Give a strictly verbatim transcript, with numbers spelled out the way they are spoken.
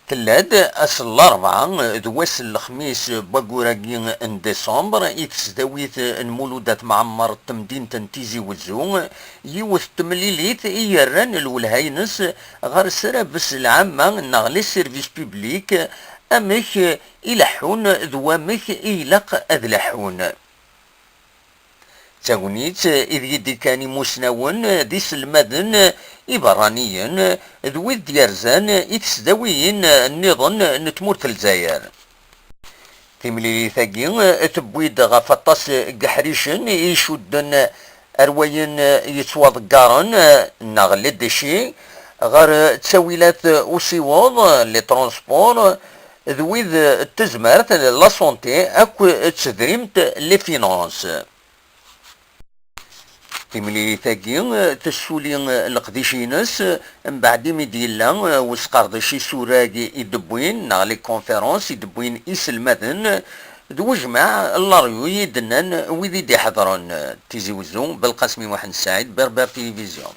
Tella-d ass n larebɛa d wass n lexmis n wayyur-agi n décembre i tesdawit n Mulud At Mɛemmer n temdint n Tizi Wezzu, yiwet n temlilit i yerran lwelha-ines ɣer srabes lɛamma neɣ les services publics, amek i leḥḥun d wamek i ilaq ad leḥḥun. D tagnit ideg i d-ikkan imusnawen d iselmaden iberraniyen d wid d-yerzan i tesdawiyin nniḍen n tmurt n Lezzayer. Timlilit-agi tewwi-d ɣef waṭas n yeḥricen i icudden ar wayen yettwaḍeggaren neɣ les déchets ɣer ttawilat usiweḍ, les transports, d wid n tezmert, la santé, akk d tedrimt, les finances. Timlilit-agi tessuli leqdic-ines mbeɛd imi d-yella usqerdec isurag i d-wwin neɣ les conférences i d-wwin iselmaden d wejmaɛ n leryuy i d-nnan wid i d-iḥeḍren. Tizi Wezzu, Belqasmi Muḥend Saɛid, Berbère Télévision.